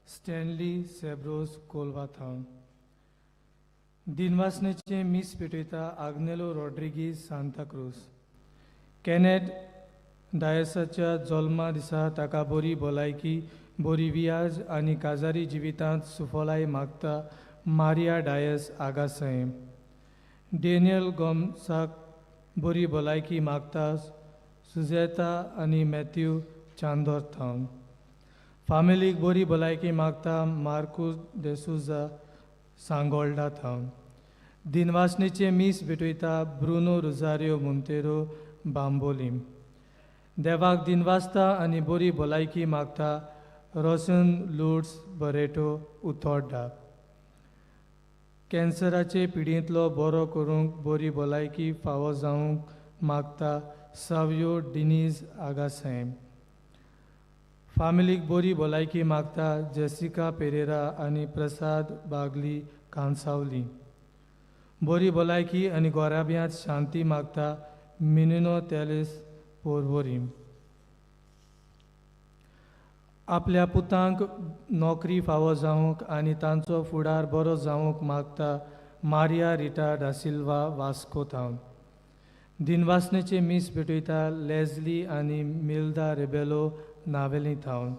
Stanley सेब्रोस Colva थावन. दिनवासनेचें मीस पेटयता आग्नेलो रॉड्रिगीज सांताक्रूज. कॅनेट डायसाच्या जल्मा दिसा ताका बरी भलायकी, बरी वियाज आनी काजारी जिवितांत सुफलाय मागता मारिया डायस आगासय. डेनियल गोमसाक बरी भलायकी मागता सुजेता आनी मॅथ्यू चांदोर थावन. फामिलीक बरी भलायकी मागता मार्कूस देसुजा सांगोल्डा थावन. दिनवासनेचें मीस भेटयता ब्रुनो रोजारियो मोंतेरो बांबोलीम. देवाक दिनवासता आनी बरी भलायकी मागता रोशन लुड्स बरेटो उतोड्डा. कॅन्सराचे पिडींतलो बरो करूंक बरी भलायकी फावो जावंक मागता सावयो डिनीज आगासैम. फामिलीक बरी भलायकी मागता जेसिका पेरेरा आनी प्रसाद बागली कांसावली. बरी भलायकी आनी गोराब्यांत शांती मागता मिनिनो तेलिस पोरवोरीम. आपल्या पुतांक नोकरी फावो जावंक आनी तांचो फुडार बरो जावंक मागता मारिया रिटा डासिल्वा वास्को थावन. दिनवासनेचें मीस भेटयता लेजली आनी मिल्दा रेबेलो नावेली थावन.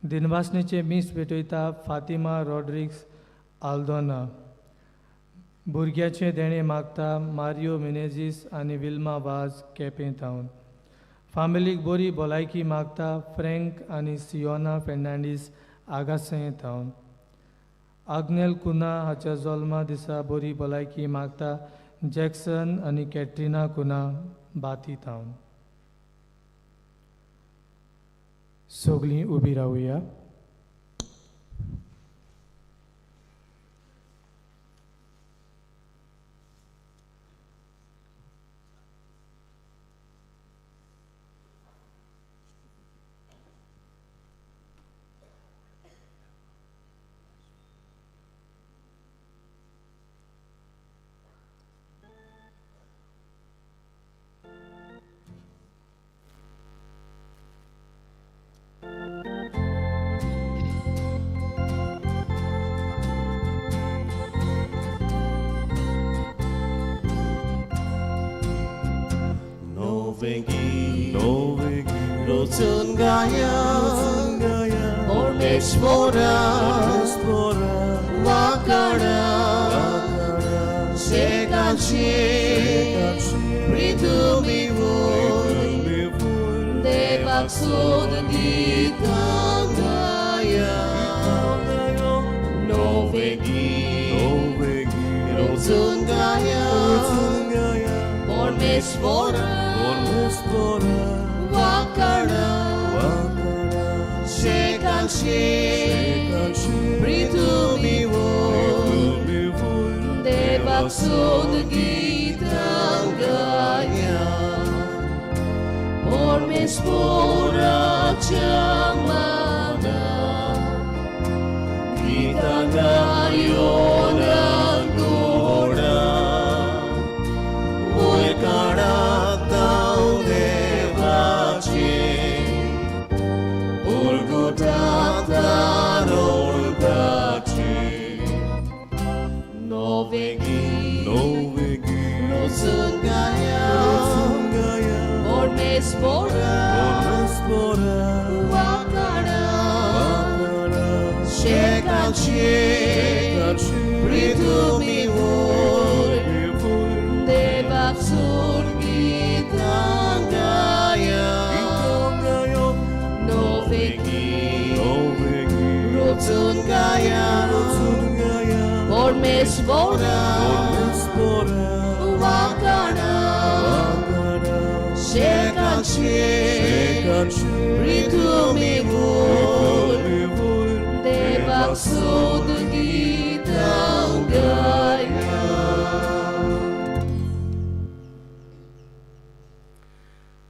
दिनवासनेचें मीस भेटयता फातिमा रॉड्रिग्स आल्दोना. भुरग्याचें देणें मागता मारियो मिनेजीस आनी विल्मा वाज केपें थावन. फामिलीक बरी भलायकी मागता फ्रँक आनी सियोना फेर्नांडीस आगासय थावन. आग्नेल कुना हाच्या जल्मा दिसा बरी भलायकी मागता जॅक्सन आनी कॅट्रिना कुना बाती थावन. सगळीं उबी रावया.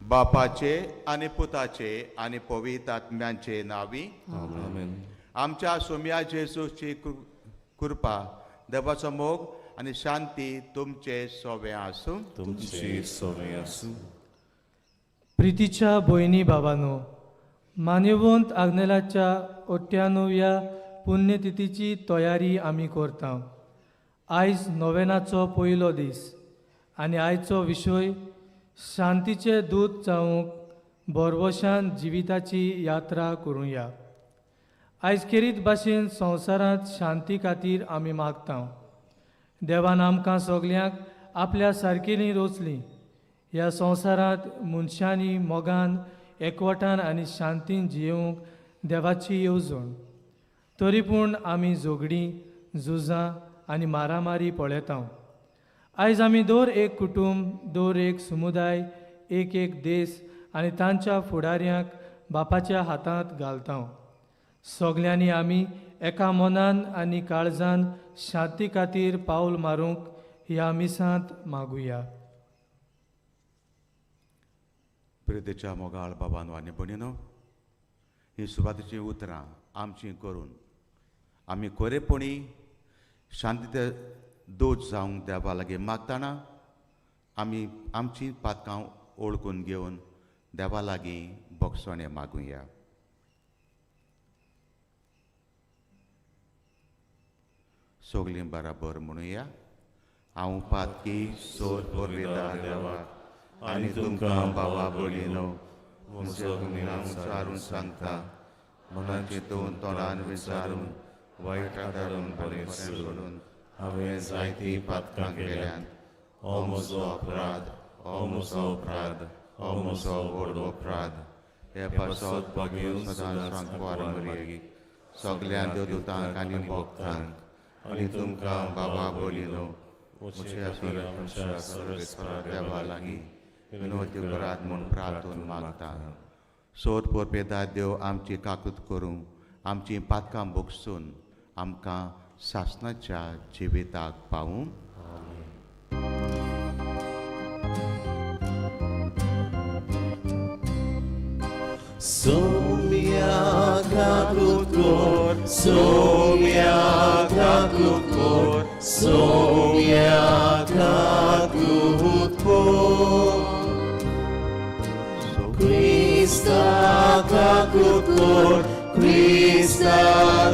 बापाचे आनी पुताचे आनी पवित्र आत्म्यांचे नांवी आमच्या सोम्या जेजूची कृपा, देवाचो मोग आनी शांती तुमचे सोवे आसूं. तुमचे सोवे आसूं. प्रितीच्या भयणी बाबानो, मान्यवंत आग्नेलाच्या 98व्या पुण्यतिथीची तयारी आमी करता. आयज नोवेनाचो पयलो दीस आनी आयचो विशय शांतीचे दूत जावंक भरवशान जिविताची यात्रा करुया. आयज खेरीत भाशेन संवसारांत शांती खातीर आमी मागता. देवान आमकां सगल्यांक आपल्या सारकेली रचली. ह्या संवसारांत मनशांनी मोगान, एकवटान आनी शांतीन जियेवंक देवाची येवजण. तरी पूण आमी झगडीं, झुजां आनी मारामारी पळयता. आयज आमी दर एक कुटूंब, दर एक समुदाय, एक एक देश आनी तांच्या फुडाऱ्यांक बापाच्या हातांत घालता. सगल्यांनी आमी एका मनान आनी काळजान शांती खातीर पावल मारूंक ह्या मिसांत मागुया. प्रितीच्या मोगाळ बाबानो आनी भयणीनो, ही सुवातेचीं उतरां आमचीं करून आमी खरेपणी शांतीचे दूत जावंक देवा लागीं मागतना आमी आमचीं पातकां ओळखून घेवन देवा लागीं भोगसणें मागुया. सगलीं बराबर म्हणुया, हांव पातकी सोर पुरवेदार देवाक आनी तुमकां बाबा भयणीनो विचारून सांगता, मनान चिंतून तोंडान विचारून वायट आदारून बरें सोडून हांवें जायतीं पातकां केल्यांत. हो म्हजो अपराध, हो म्हजो अपराध, हो म्हजो व्हड अपराध. हे पासत भगीन सदांच सांकवार मरयेक सगल्या देवदूतांक आनी भक्तांक आनी तुमकां बाबा भयणीनो म्हज्या सर्वेस्परा देवा लागीं विनवती करात म्हूण प्रार्थून मागता. सोद पोरपेदार देव आमची काकूत करूं, आमचीं पातकां भोगसून आमकां सासणाच्या जिविताक पावूं. सोम्या काकूत कर, सोम्या काकूत कर, सोम्या काकूत कर. क्रिस्ता काकूत कर, क्रिस्ता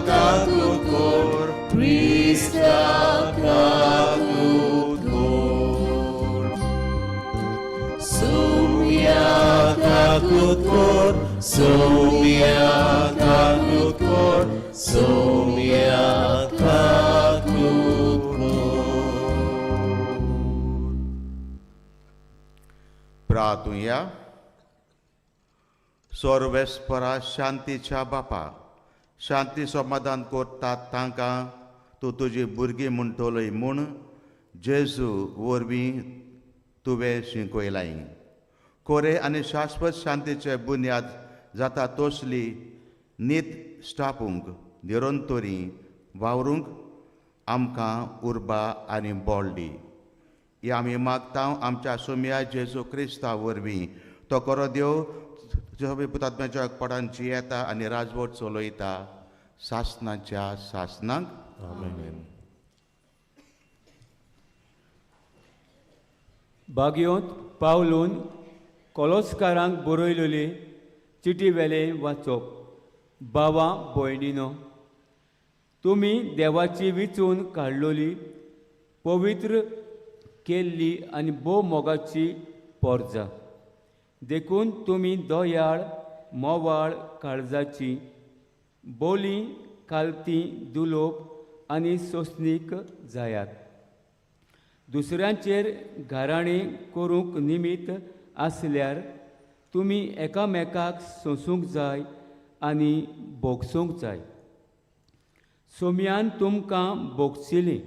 काकूत कर, क्रिस्ता काकूत कर. सोम्या काकूत कर, सोम्या काकूत कर, सोम्या काकूत कर. प्रार्थुया. सर्वेस्परा शांतीच्या बापा, शांती समाधान करतात तांकां तूं तुजी भुरगीं म्हणटलोय म्हूण जेजू वरवीं तुवें शिकयलाय. कोरे आनी शाश्वत शांतीचे बुन्याद जाता तसली नीत स्थापूंक निरंतरी वावरूंक आमकां उर्बा आनी बळ दी. ही आमी मागता आमच्या सोम्या जेजू क्रिस्ता वरवीं. तो करो देव पुतात्म्याच्या एकपटान जियेता आनी राजवट चलयता सासणाच्या सासणाक. आमेन. बागयोंत पावलून कोलोस्कारांक बरयलेली चिटी वेले वाचप. बाबा भयणीनो, तुमी देवाची विचून काडलोली, पवित्र केल्ली आनी भोव मोगाची पोरजा, देखून तुमी दयाळ मोवाळ काळजाची, बोली कालती दुलोप आनी सोंसणीक जायात. दुसऱ्यांचेर घाराणें करूंक निमित्त आसल्यार तुमी एकामेकाक सोंसूंक जाय आनी भोगसूंक जाय. सोम्यान तुमकां भोगशिली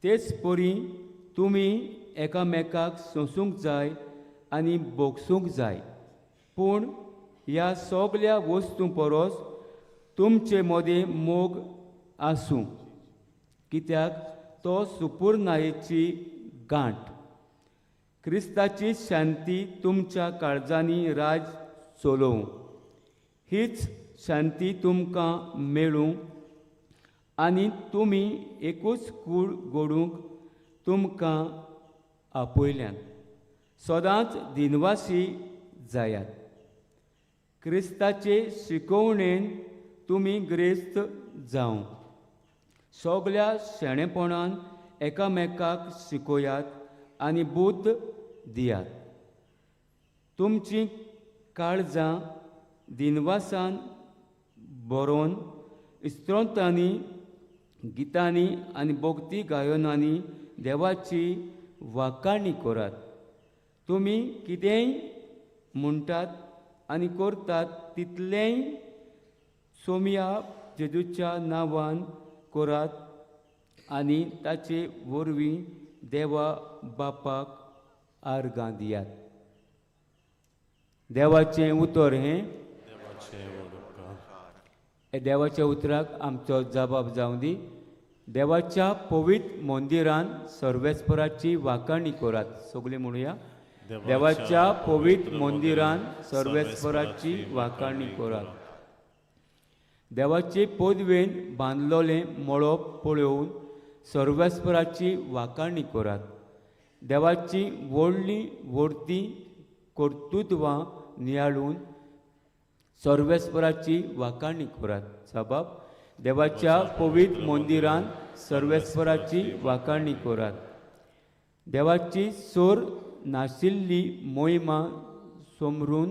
तेच परी तुमी एकामेकाक सोंसूंक जाय आनी भोगसूंक जाय. पूण ह्या सगल्या वस्तूं परस तुमचे मदें मोग आसूं, कित्याक तो सुपुर्नायेची गांठ. क्रिस्ताची शांती तुमच्या काळजांनी राज चलोवं, हीच शांती तुमकां मेळूं आनी तुमी एकूच कूड घडूंक तुमकां आपयल्यान. सदांच दिनवासी जायात. क्रिस्ताचे शिकोवणेन तुमी ग्रेस्त जावं. सगल्या शेणेपणान एकामेकाक शिकोयात आनी बुद्द दियात. तुमचीं काळजां दिनवासान बरोवन स्तोत्रांनी, गितांनी आनी भक्ती गायनांनी देवाची वाखाणी करात. तुमी कितेंय म्हणटात आनी करतात तितलेंय सोमया जेजूच्या नांवान करात आनी ताचे वरवीं देवा बापाक आर्गां दियात. देवाचें उतर हें. देवाच्या उतराक आमचो जबाब जावं दी. देवाच्या पवित्र मंदिरान सर्वेस्पराची वाखाणी करात. सगळीं म्हणुया, देवाच्या पवित्र मंदिरान सर्वेस्पराची वाखाणी करात. देवाचे पदवेन बांदलोलें मळब पळोवन सर्वेस्पराची वाखाणी करात. देवाची व्हडली व्हडती कर्तृत्वां नियाळून सर्वेस्पराची वाखाणी करात. साबाब, देवाच्या पवित्र मंदिरान सर्वेस्पराची वाखाणी करात. देवाची सोर नाशिल्ली मोहिमा सोमरून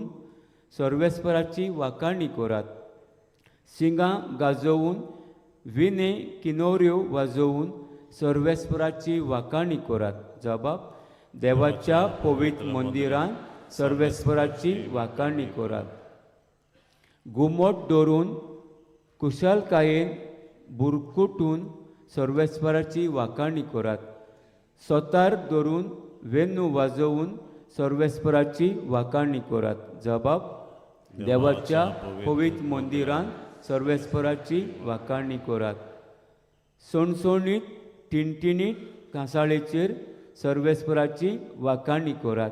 सर्वेस्पराची वाखाणी करात. शिंगां गाजोवन, विणे किनोऱ्यो वाजोवन सर्वेस्पराची वाखाणी करात. जबाब, देवाच्या पवित्र मंदिरान सर्वेस्पराची वाखाणी करात. घुमट दवरून कुशलकायेन बुरकुटून सर्वेस्पराची वाखाणी करात. सोतार धरून वेन्नू वाजोवन सर्वेस्पराची वाखाणी करात. जबाब, देवाच्या पवित्र मंदिरान सर्वेस्पराची वाखाणी करात. सणसणीत टिणटिणीत कांसाळेचेर सर्वेस्पराची वाखाणी करात.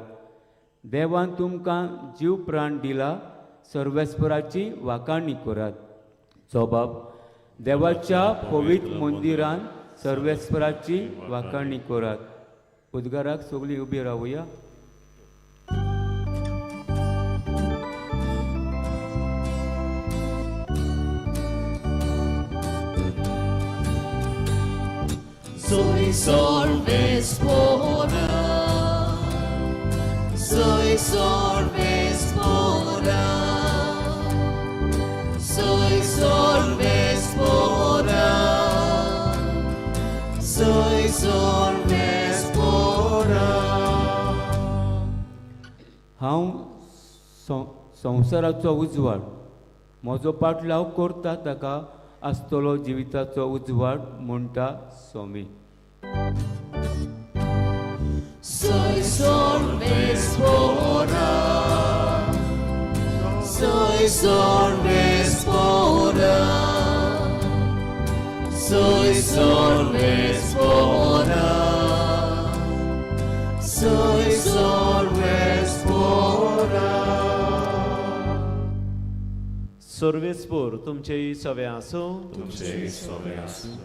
देवान तुमकां जीव प्राण दिला, सर्वेस्पराची वाखाणी करात. जबाब, देवाच्या पवित्र मंदिरान सर्वेस्पराची वाखाणी करात. उद्गाराक सगळीं उबी रावया. Soy sorvespora, soy sorvespora, soy sorvespora, soy sorvespora. हांव संवसाराचो उजवाड, म्हजो पाटलाव करता ताका आसतलो जिविताचो उजवाड म्हणटा स्वामी. Soy sorvespora, soy sorvespora, soy sorvespora, soy sorvespora. सर्वेस्पोर तुमचेय सवे आसूं. तुमचेय सवे आसूं.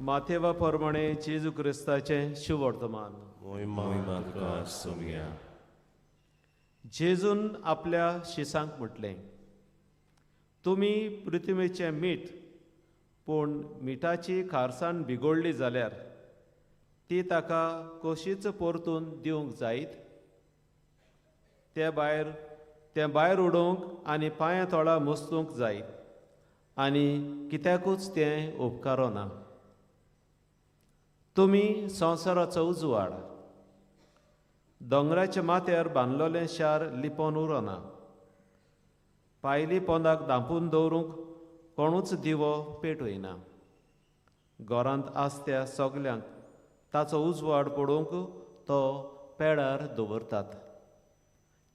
माथेवा प्रमाणे जेजू क्रिस्ताचें शुभवर्तमान. मोहिमा तुका सोमया. जेजून आपल्या शिसांक म्हटलें, तुमी पृथ्वीचें मीठ, पूण मिठाची खारसाण बिगोडली जाल्यार ती ताका कशीच परतून दिवंक जायत? तें भायर उडोवंक आनी पांयां तोळा मस्तूंक जायत आनी कित्याकूच तें उपकारना. तुमी संवसाराचो उजवाड. दोंगराच्या माथ्यार बांदलोलें शार लिपोन उरना. पायली पोंदाक धांपून दवरूंक कोणूच दिवो पेटयना. घरांत आसत्या सगल्यांक ताचो उजवाड पडोवंक तो पेडार दवरतात.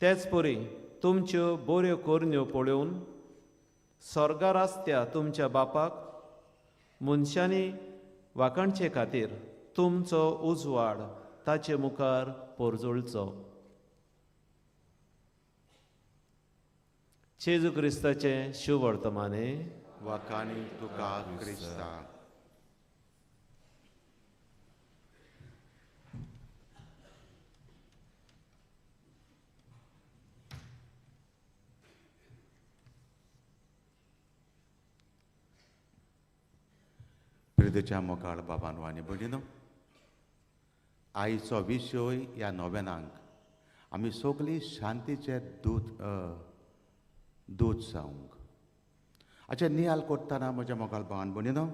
तेच परी तुमच्यो बऱ्यो करण्यो पळोवन स्वर्गार आसत्या तुमच्या बापाक मनशांनी वाखाणचे खातीर तुमचो उजवाड ताचे मुखार पोरजोळचो. जेजू क्रिस्ताचें शुभवर्तमाने. वाखाणी तुका क्रिस्ता. प्रितीच्या मोगाळ बाबांनो आनी भयणीनो, आयचो विशय ह्या नोवेनांक आमी सगळीं शांतीचे दूत दूत जावंक हाचेर नियाल करतना म्हज्या मोगाळ भावान भयणीनो,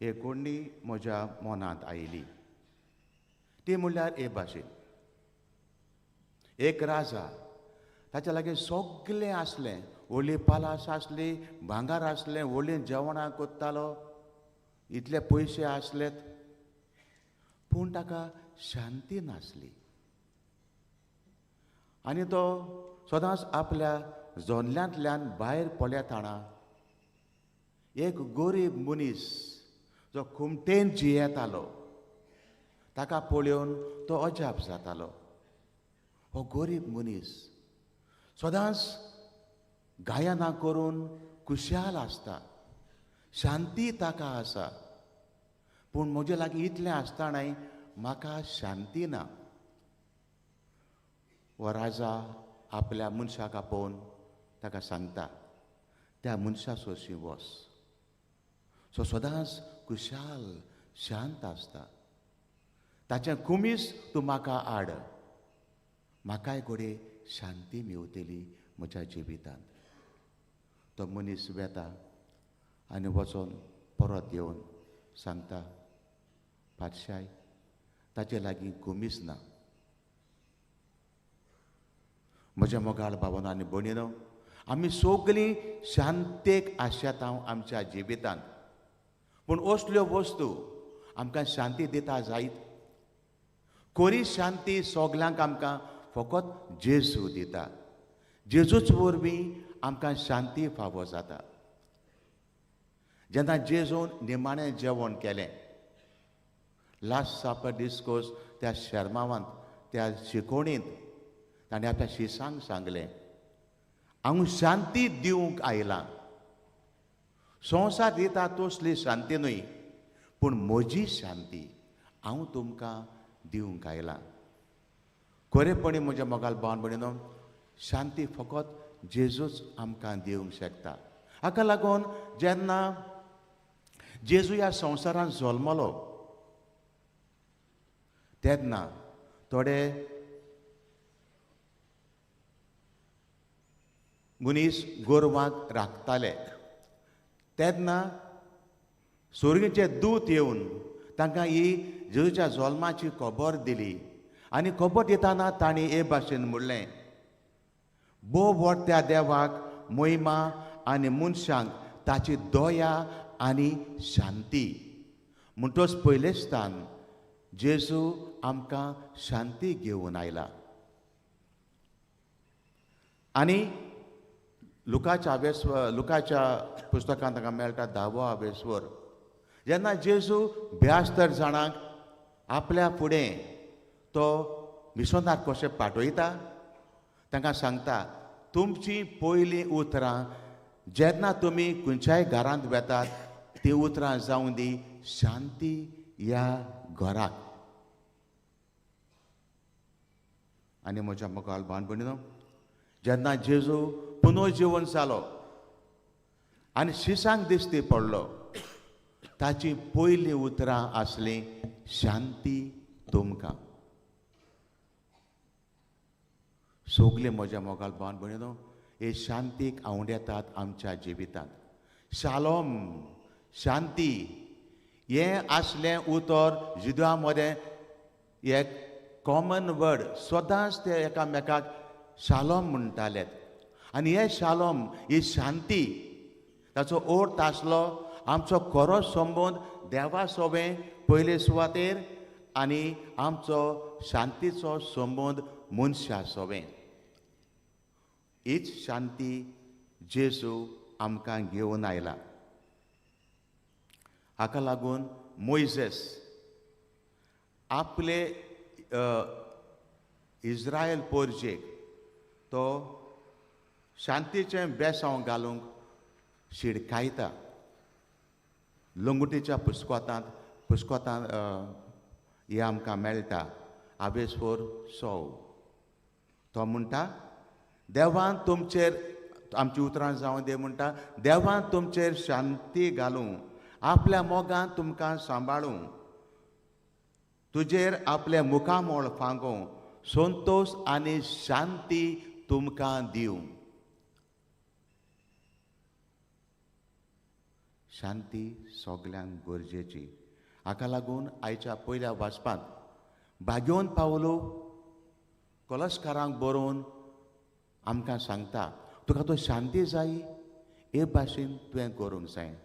एक कोडणी म्हज्या मनांत आयली. ती म्हणल्यार हे भाशेन, एक राजा, ताच्या लागीं सगळें आसलें, व्हडली पालास आसली, भांगर आसलें, व्हडलीं जेवणां करतालो, इतले पयशे आसलेत, पूण ताका शांती नासली. आनी तो सदांच आपल्या जोनल्यांतल्यान भायर पळयताना एक गरीब मनीस जो खुमटेन जियेतालो ताका पळोवन तो अजाप जातालो. हो गरीब मनीस सदांच गायनां करून खुशाल आसता, शांती ताका आसा, पूण म्हजे लागीं इतलें आसतनाय म्हाका शांती ना. हो राजा आपल्या मनशाक आपोवन ताका सांगता, त्या मनशा सोशी वस, सो सदांच खुशाल शांत आसता, ताचें कुमीस तूं म्हाका हाड, म्हाकाय घडये शांती मेवतली म्हज्या जिवितांत. तो मनीस वेता आनी वचोन परत येवन सांगता, पातशाय ताचे लागीं कुमीस ना. म्हज्या मोगाळ भावानो आनी भयणीनो, आमी सगळीं शांतेक आशेता आमच्या जिवितांत, पूण असल्यो वस्तू आमकां शांती दिता जायत? खरी शांती सगल्यांक आमकां फकत जेजू दिता. जेजूच वरवीं आमकां शांती फावो जाता. जेन्ना जेजून निमाणें जेवण केलें, लास्ट सापर डिस्कोर्स, त्या शेर्मावांत, त्या शिकोवणेंत ताणें आपल्या शिसांक सांगलें, हांव शांती दिवंक आयलां, संवसार दिता तसली शांती न्हय, पूण म्हजी शांती हांव तुमकां दिवंक आयलां. खरेपणी म्हज्या मोगाल भावान भयणीनो, शांती फकत जेजूच आमकां दिवंक शकता. हाका लागून जेन्ना जेजू ह्या संवसारांत जल्मलो तेन्ना थोडे मनीस गोरवांक राखताले, तेन्ना सुर्गीचे दूत येवन तांकां ही जेजूच्या जल्माची खबर दिली. आनी खबर दितना तांणी हे भाशेन म्हणलें, भोव व्हड त्या देवाक महिमा आनी मनशांक ताची दया आनी शांती. म्हणटच पयलें स्थान जेजू आमकां शांती घेवन आयला. आनी लुकाच्या आवेस्वर, लुकाच्या पुस्तकांत ताका मेळटा धावो आवेस्वर, जेन्ना जेजू 72 जाणांक आपल्या फुडें तो मिसोनार कशें पाठयता, तांकां सांगता, तुमचीं पयलीं उतरां जेन्ना तुमी खंयच्याय घरांत वेतात तीं उतरां जावं दी शांती ह्या घराक. आनी म्हज्या मोगाळ भावान भयणीनो, जेन्ना जेजू पुनर्जिवन जालो आनी शिसांक दिश्टी पडलो, ताची पयलीं उतरां आसलीं शांती तुमकां. सगळे म्हज्या मोगाळ भावान भयणीनो हे शांतीक आंवडेतात आमच्या जिवितांत. शालोम, शांती हें आसलें उतर जुद्या मदें एक कॉमन वर्ड, सदांच ते एकामेकाक शालोम म्हणटाले. आनी हे शालोम, ही शांती, ताचो अर्थ आसलो आमचो खरो संबंद देवा सोबें पयले सुवातेर आनी आमचो शांतीचो संबंद मनशा सोबें. हीच शांती जेजू आमकां घेवन आयला. हाका लागून मोयजेस आपले इस्रायल पोरजेक तो शांतीचें बेसांव घालूंक शिडकायता. लंगुटीच्या पुस्तकांत हें आमकां मेळटा, आबेस्फोर 100. तो म्हणटा, देवान तुमचेर, आमची उतरां जावं दे म्हणटा, देवान तुमचेर शांती घालूं आपल्या मोगान तुमकां सांबाळूं, तुजेर आपलें मुखामोळ फांगोवं, संतोश आनी शांती तुमकां दिवं. शांती सगल्यांक गरजेची. हाका लागून आयच्या पयल्या वाचपांत भाग्योवन पावलो कलशकारांक बरोवन आमकां सांगता, तुका तो शांती जाय हे भाशेन तुवें करूंक जाय.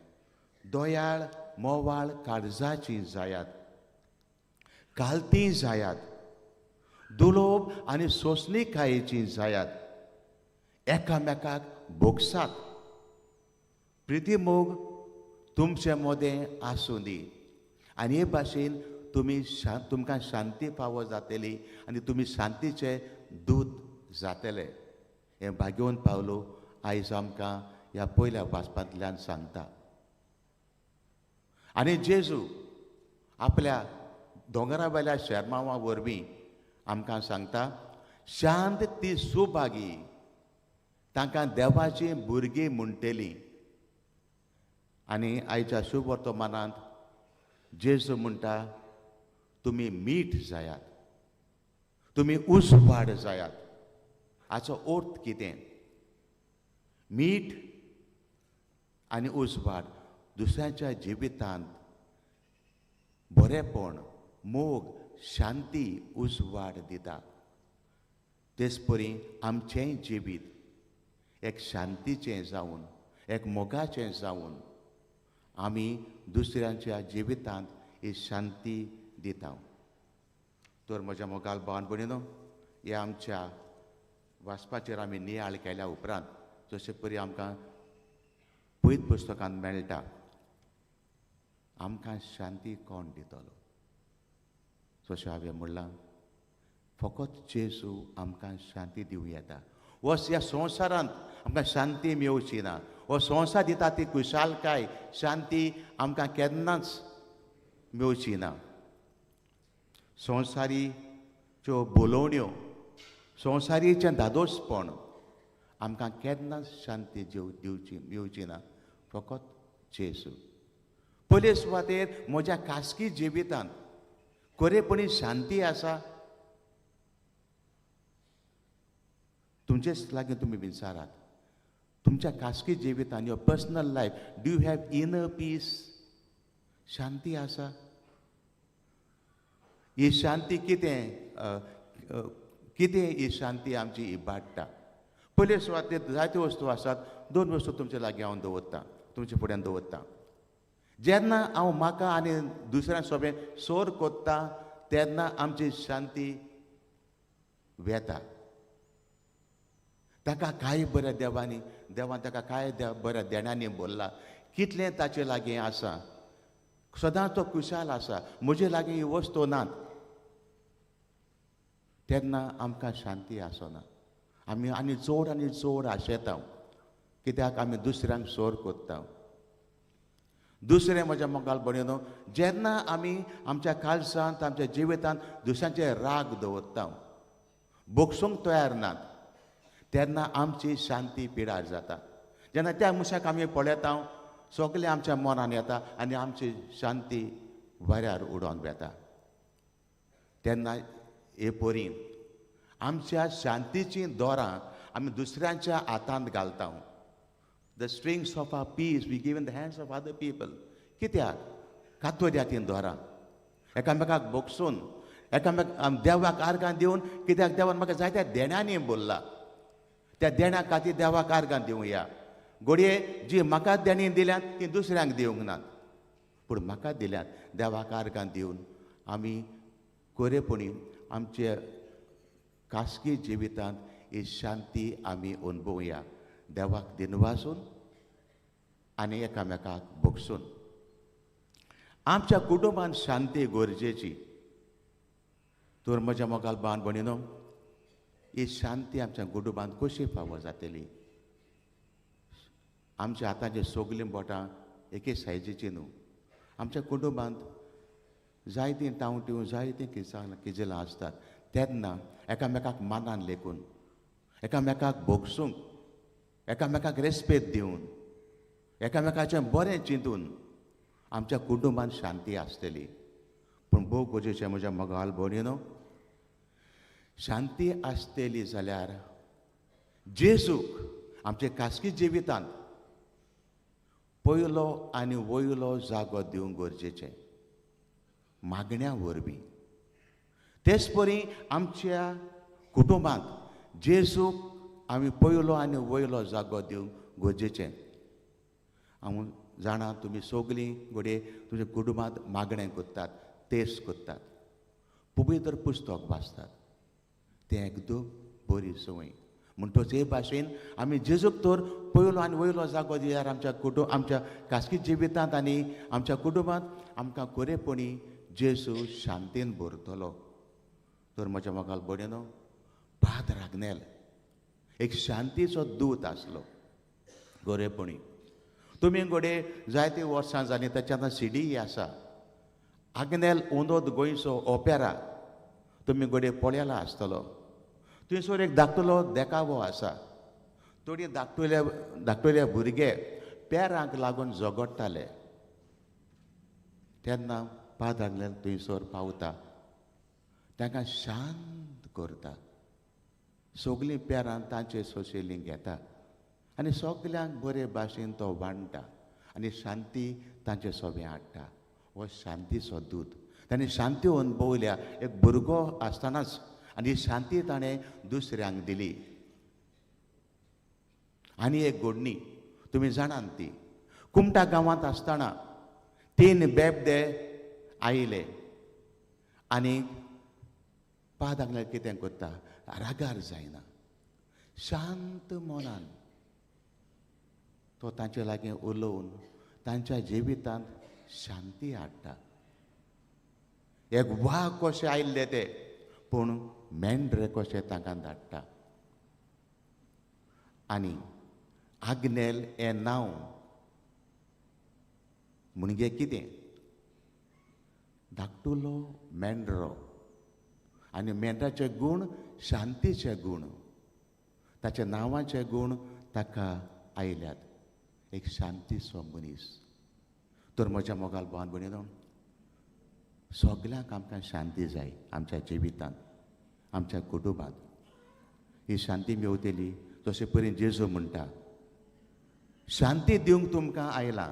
दयाळ मोवाळ काळजाची जायात, कालती जायात, दुलोब आनी सोंसणीकायेची जायात, एकामेकाक भोगसात, प्रितीमोग तुमचे मदें आसूं दी. आनी हे भाशेन तुमी तुमकां शांती फावो जातली आनी तुमी शांतीचे दूत जातले. हें भाग्योवन पावलो आयज आमकां ह्या पयल्या वाचपांतल्यान सांगता. आनी जेजू आपल्या दोंगरा वयल्या शेरमांवा वरवीं आमकां सांगता, शांत ती सुभागी, तांकां देवाची भुरगीं म्हणटलीं. आनी आयच्या शुभ वर्तमानांत जेजू म्हणटा, तुमी मीठ जायात, तुमी उजवाड जायात. हाचो अर्थ कितें? मीठ आनी उजवाड दुसऱ्यांच्या जिवितांत बरेपण, मोग, शांती, उजवाड दिता. तेच परी आमचेंय जिवीत एक शांतीचें जावन, एक मोगाचें जावन आमी दुसऱ्यांच्या जिवितांत ही शांती दिता. तर म्हज्या मोगाल भावान भयणीनो, ह्या आमच्या वाचपाचेर आमी नियाळ केल्या उपरांत जशे परी आमकां पयत पुस्तकांत मेळटा, आमकां शांती कोण दितलो? जशें हांवें म्हणलां, फकत जेजू आमकां शांती दिवं येता. हो ह्या संवसारांत आमकां शांती मेवची ना. हो संवसार दिता ती खुशालकाय, शांती आमकां केन्नाच मेवची ना. संवसारीच्यो बोलोवण्यो, संवसारीचें धादोसपण आमकां केन्नाच शांती दिवची मेवची ना. फकत जेजू. पयले सुवातेर म्हज्या खासगी जिवितांत खरेपणी शांती आसा? तुमचेच लागीं तुमी विचारात, तुमच्या खासगी जिवितांत, your personal life, do you have inner peace? शांती आसा? ही शांती कितें कितें ही शांती आमची इबाडटा? पयले सुवातेर जायत्यो वस्तू आसात, दोन वस्तू तुमचे लागीं हांव दवरतां, तुमचे फुड्यान दवरतां. जेन्ना हांव म्हाका आनी दुसऱ्या सोबें सोर कोत्ता तेन्ना आमची शांती वेता. ताका कांय बऱ्या देवांनी, देवान ताका कांय बऱ्या देण्यांनी भरला, कितलें ताचे लागीं आसा, सदांच तो खुशाल आसा, म्हजे लागीं ही वस्तू नात, तेन्ना आमकां शांती आसना. आमी आनी चड आनी चड आशेता, कित्याक आमी दुसऱ्यांक सोर कोत्ता. दुसरें म्हज्या मोगाल भयणीनो, जेन्ना आमी आमच्या काळजांत, आमच्या जिवितांत दुसऱ्यांचे राग दवरता, भोगसूंक तयार नात, तेन्ना आमची शांती पिडार जाता. जेन्ना त्या मनशाक आमी पळयता, सगळें आमच्या मनान येता आनी आमची शांती वाऱ्यार उडोवन वेता. तेन्ना हे परी आमच्या शांतीचीं दोरां आमी दुसऱ्यांच्या हातांत घालता. The strings of our peace we give in the hands of other people. कित्याक? कातोड्या तीं दोरां एकामेकाक भोगसून, एकामेक देवाक आर्गां दिवन, कित्याक देवान म्हाका जायत्या देण्यांनी बोल्ला, त्या देण्या खातीर देवाक आर्गां दिवया. घडये जी म्हाका देणी दिल्यात ती दुसऱ्यांक दिवंक नात, पूण म्हाका दिल्यात, देवाक आर्गां दिवन आमी खरेपणी आमचे खासगी जिवितांत ही शांती आमी अणभवया, देवाक दिनवासून आनी एकामेकाक भोगसून. आमच्या कुटुंबान शांती गरजेची. तर म्हज्या मोगाल भावान भयणीनो, ही शांती आमच्या कुटुंबांत कशी फावो जातली? आमच्या हाताची सगळीं बोटां एके सायजीची न्हू. आमच्या कुटुंबांत जायतीं तांवट्यो, जायतीं किजिलां आसतात. तेन्ना एकामेकाक मानान लेखून, एकामेकाक भोगसूंक, एकामेकाक रेस्पेद दिवन, एकामेकाचें बरें चिंतून आमच्या कुटुंबान शांती आसतली. पूण भोव गरजेचें म्हज्या मोगाल भयणीनो, शांती आसतली जाल्यार जेजूक आमच्या खासगी जिवितांत पयलो आनी वयलो जागो दिवंक गरजेचें, मागण्या वरवीं. तेच परी आमच्या कुटुंबांत जेजूक आमी पयलो आनी वयलो जागो दिवंक गरजेचें. हांव जाणा तुमी सगलीं घडये तुमच्या कुटुंबांत मागणें करतात, तेस करतात, पवित्र पुस्तक वाचतात, तें एकदम बरी संवय. म्हणटच हे भाशेन आमी जेजूक तर पयलो आनी वयलो जागो दिल्यार आमच्या कुटुंब, आमच्या खासगी जिवितांत आनी आमच्या कुटुंबांत आमकां खरेपणी जेजू शांतीन भरतलो. तर म्हज्या मोगाल भयणीनो, पाद्र आग्नेल एक शांतीचो दूत आसलो खरेपणी. तुमी घडये जायतीं वर्सां जालीं ताच्या आतां सीडीय आसा, आग्नेल ओंदोद गोंयचो ओपेरा तुमी घडये पळयला आसतलो. थंयसर एक धाकटुलो देखावो आसा. थोडी धाकटुले धाकटुले भुरगे पेरांक लागून झगडटाले तेन्ना पाद्र आग्नेल थंयसर पावता, तांकां शांत करता, सगलीं पेरां तांचे सोशेलीं घेता आनी सगल्यांक बरे भाशेन तो वांट्टा आनी शांती तांचे सोबें हाडटा. हो शांतीचो दूत. ताणें शांती अनुभवल्या एक भुरगो आसतनाच आनी शांती ताणें दुसऱ्यांक दिली. आनी एक घडणी तुमी जाणात ती, कुमटा गांवांत आसतना 3 बेबदे आयले आनी पाद्र आग्नेल कितें करता, रागार जायना, शांत मनान तो तांचे लागीं उलोवन तांच्या जिवितांत शांती हाडटा. एक वाग कशे आयिल्ले ते, पूण मेंढरे कशे तांकां धाडटा. आनी आग्नेल हें नांव म्हणजे कितें, धाकटुलो मेंढरो, आनी मेंढराचे गूण शांतीचे गूण, ताच्या नांवाचे गूण ताका आयल्यात, एक शांतीचो मनीस. तर म्हज्या मोगाल भावान भयणीनो, सगल्यांक आमकां शांती जाय आमच्या जिवितांत, आमच्या कुटुंबांत. ही शांती मेवतली जशें परी जेजू म्हणटा, शांती दिवंक तुमकां आयलां,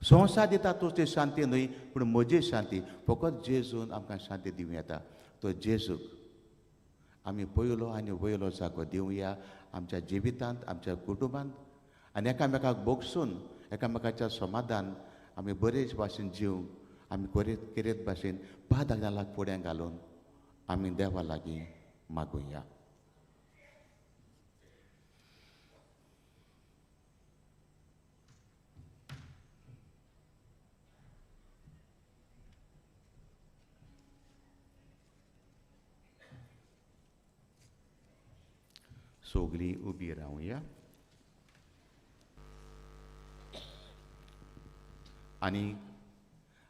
संवसार दिता तशी शांती न्हय, पूण म्हजी शांती. फकत जेजून आमकां शांती दिवं येता. तो जेजूक आमी पयलो आनी वयलो जागो दिवया आमच्या जिवितांत, आमच्या कुटुंबांत, आनी एकामेकाक भोगसून एकामेकाच्या समाधान आमी बरेच भाशेन जिवंक, आमी केरेत भाशेन पाद्र आग्नेलाक फुडें घालून आमी देवा लागीं मागुया. सगळीं उबी रावया आनी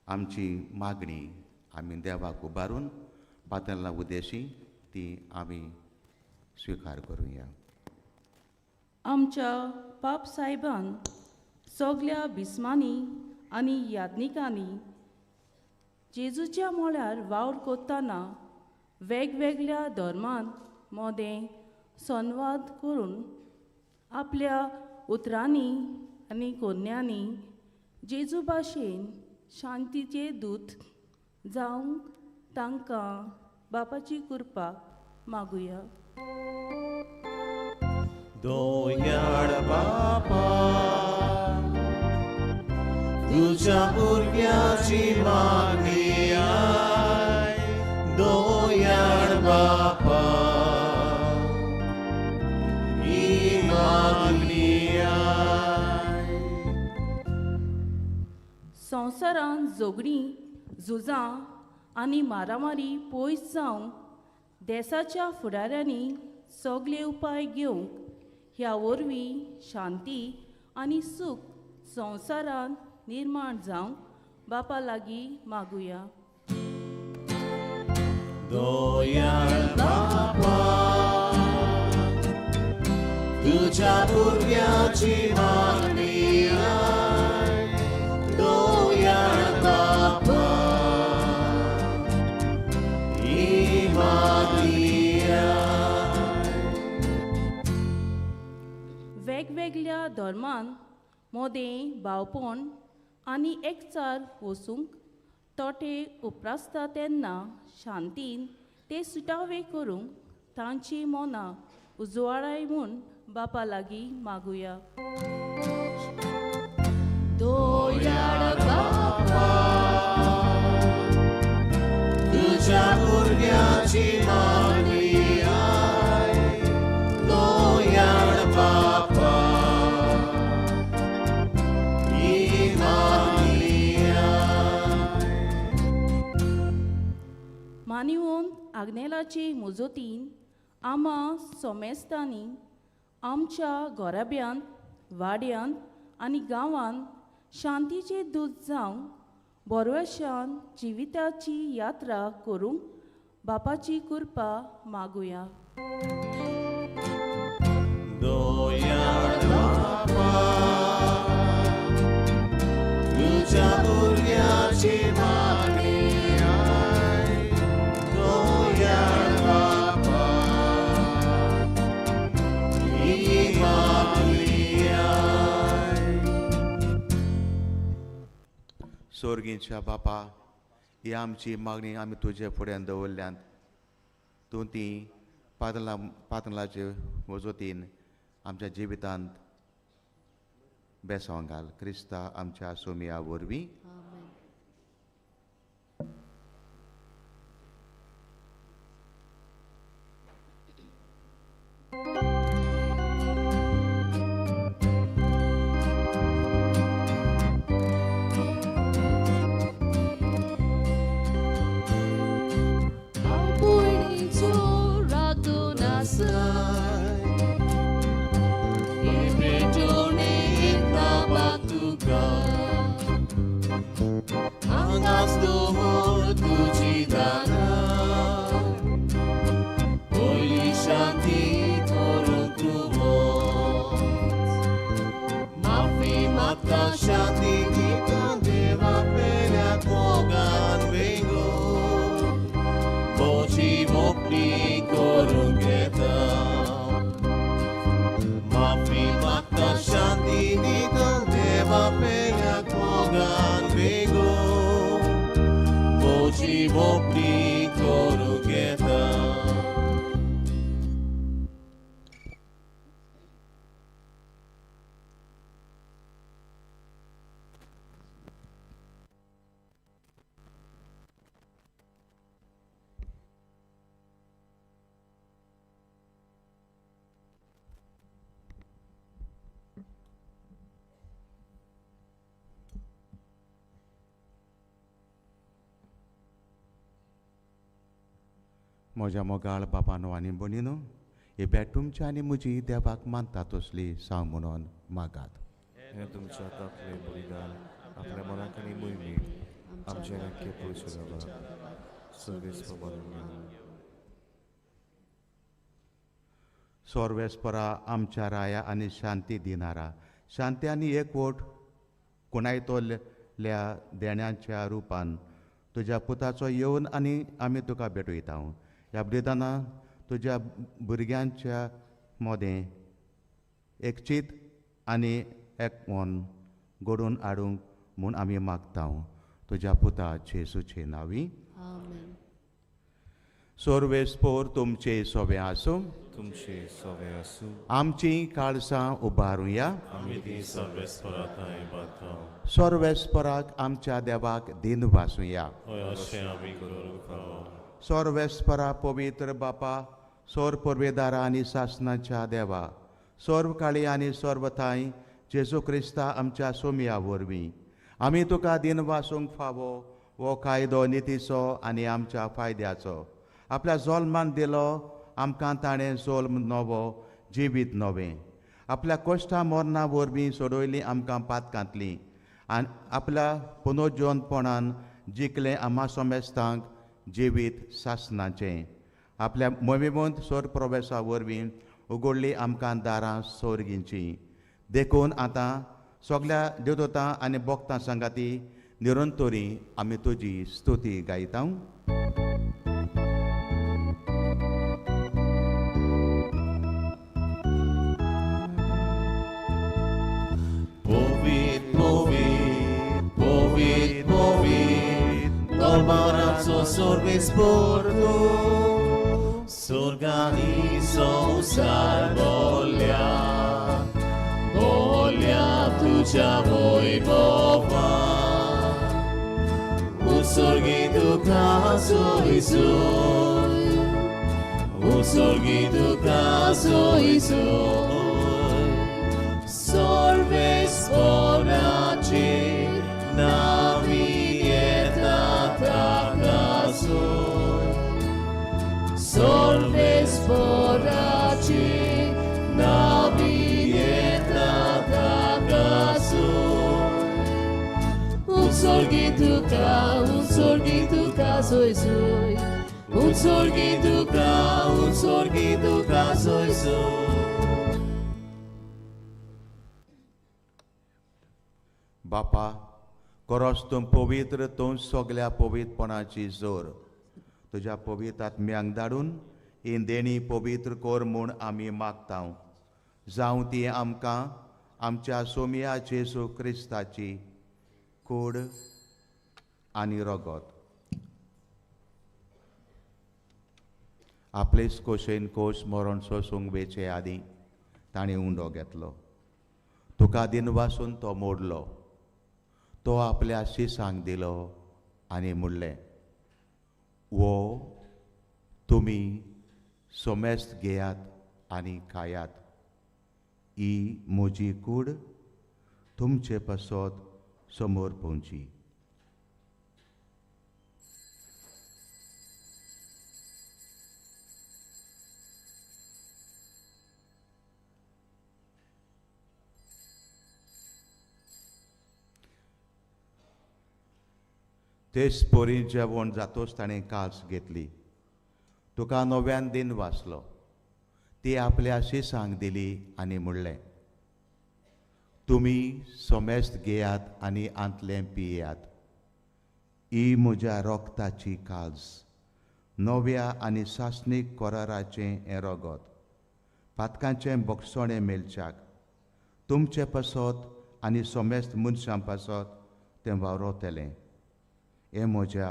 आमची मागणी आमी देवाक उबारून पातळला उद्देशी ती आमी स्विकार करुया. आमच्या पाप साहेबान सगल्या बिस्मांनी आनी याज्ञिकांनी जेजूच्या मळ्यार वावर करतना वेगवेगळ्या धर्मांत मोदें संवाद करून आपल्या उतरांनी आनी कोन्यांनी जेजू भाशेन शांतीचे दूत जावंक तांकां बापाची कृपा मागुया. दोयाळ बापा तुझ्या भुरग्याची मागणी I, दोयाळ बापा ही मागणी I. संवसारांत झगडीं, झुजां आनी मारामारी पयस जावंक देसाच्या फुडाऱ्यांनी सगळे उपाय घेवंक ह्या वरवीं शांती आनी सूख संवसारांत निर्माण जावंक बापा लागीं मागुया. दोयाळ बापा तुझ्या भुरग्याची मागणी I, दोयाळ सगळ्या धर्मान मोदें भावपण आनी एकचार वसूंक तोटे उप्रासता तेन्ना शांतीन ते सुटावे करूंक तांची मनां उजवाडाय म्हूण बापा लागीं मागुया. दयाळ बापा तुझ्या भुरग्याची मागणी आयक दयाळ बापा ही मागणी आयक. मानिवंत आग्नेलाचे मुजोतीन आमा सोमेस्तांनी आमच्या घराब्यांत वाड्यांत आनी गांवांत शांतीचे दूत जावंक बरवशान जिविताची यात्रा करूंक बापाची कृपा मागुया. दयाळ बापा तुझ्या भुरग्याची मागणी आयक दयाळ बापा ही मागणी आयक. सोर्गींच्या बापा, ही आमची मागणी आमी तुजे फुड्यान दवरल्यात. तूं ती पातला पातलाचे मजतीन आमच्या जिवितांत बेसोंक घाल. क्रिस्ता आमच्या सोमिया वरवीं. Shanti dita deva pelea kogan vengo Mochi mokli korungeta Mafi mata shanti dita deva pelea kogan vengo Mochi mokli korungeta. म्हज्या मोगाळ बापानो आनी भयणीनो, ही भेट तुमची आनी म्हजी देवाक मानता तसली सांग म्हणून मागात. हें तुमच्या हातांतलें बलिदान आपल्या मनाक आनी मोहिमेक आमचे राखी पुरुष सर्वेस्पर बनून. सोर्वेस्परा आमच्या राया आनी शांती दिनारा, शांती आनी एकवट कोणायतोल्या देण्याच्या रुपान तुज्या पुताचो येवन आनी आमी तुका भेटयता. ह्या बलिदाना तुज्या भुरग्यांच्या मोदें एकचीत आनी एकमन घडोवन हाडूंक म्हूण आमी मागता तुज्या पुता जेजूचे नांवी. सोर्वेस्पोर तुमचे सोबे आसूं. तुमचे सोबे आसूं. आमची काळसां उबारुया. आमी ती सर्वेस्परा थंय बांदता. सोर्वेस्पराक आमच्या देवाक दिन वासुया. हय अशें आमी करूंक फावो. सोर्वेस्परा पवित्र बापा, सोर पुर्वेदारा आनी सासनाच्या देवा, सर्व काळी आनी सर्व थांय जेजू क्रिस्ता आमच्या सोमया वरवीं आमी तुका दिन वासूंक फावो हो कायदो नितीचो आनी आमच्या फायद्याचो. आपल्या जोल्मान दिलो आमकां ताणें जोल्म नवो जिवीत नवें. आपल्या कश्टां मरणां वरवीं सोडयलीं आमकां पातकांतलीं आनी आपल्या पुनोजिवनपणान जिखलें आमा सोमेस्तांक जिवीत सासनाचें. आपल्या मोहिमेंत सोर प्रवेशा वरवीं उगडली आमकां दारां सोर्गींचीं. देखून आतां सगल्या देवदूतां आनी भक्तां सांगाती निरंतरी आमी तुजी स्तुती गायता. वेस्पोर तूं सुर्गांनी संवसार बोल्या बोल्या तुज्या वैभवान उत्सर्गी तुका सोय सोय उत्सर्गी तुका सोय सोय सर्वेस्पोराचे नावी येता ताका सोय सर्वेस्पोराचे नावी येता ताका सोय उत्सर्गी तुका सोय सोय उत्सर्गी तुका सोय सोय. बापा कोरोस तूं पवित्र, तूं सगल्या पवित्रपणाची जोर. तुज्या पवित्र आत्म्यांक धाडून ही देणी पवित्र कोर म्हूण आमी मागता. जावं ती आमकां आमच्या सोमया जेजू क्रिस्ताची कूड आनी रगत. आपलेच कोशेन कोश मरण सोसूंक वेचे आदीं ताणें उंडो घेतलो. तुका दिनवासून तो मोडलो. तो आपल्या शिसांक दिलो आनी म्हणलें, वो तुमी सोमेस्त घेयात आनी खायात. ही म्हजी कूड तुमचे पासत समोर पोवची. तेच परी जेवण जातोच ताणें कास घेतली. तुका नव्यान दिन वाचलो. ती आपल्या शिसांक दिली आनी म्हणलें, तुमी सोमेस्त घेयात आनी आंतलें पियात. ही म्हज्या रोगताची काज, नव्या आनी सासणीक कराराचें हें रगत, पातकांचें बक्षणें मेळच्याक तुमचे पासत आनी सोमेस्त मनशां पासत तें वावरतलें. हें म्हज्या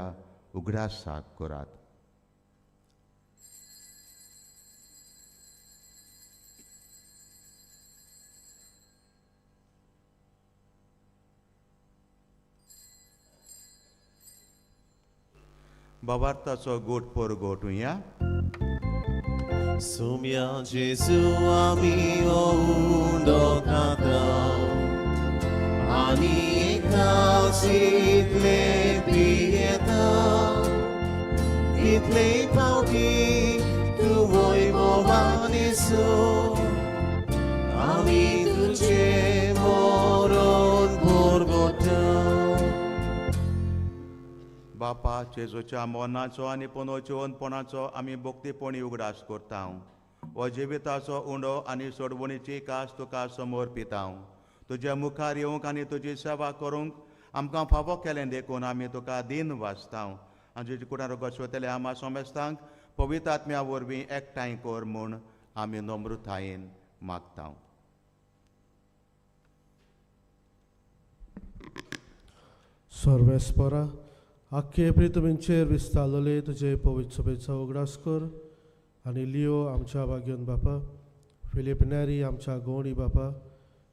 उगडासाक करात. बाबार्थाचो गोट पोर गोटुया. सुम्या जेजू आमी उंडो खाता आनी एकासितले पियेता तितले फावटी तूं वैभवान येसू आमी तुजें मरण परगटा. बापा जेजूच्या मरणाचो आनी पुनर्जिवनपणाचो आमी भक्तीपणी उगडास करता. हो जिविताचो उंडो आनी सोडवणीची कास तुका समोर पिता. तुज्या मुखार येवंक आनी तुजी सेवा करूंक आमकां फावो केलें देखून आमी तुका दीन वाचता. आनी तुजी कुडां रोगत सोदतले आमा सोमेस्तांक पवित्र आत्म्या वरवीं एकठांय कर म्हूण आमी नम्रतायेन मागता. सर्वेस्परा आख्खे प्रितमींचेर विस्तारलेले तुजे पवित्र सभेचो उगडास कर आनी लियो आमच्या भाग्यन बापा, फिलीप नेरी आमच्या गवणी बापा,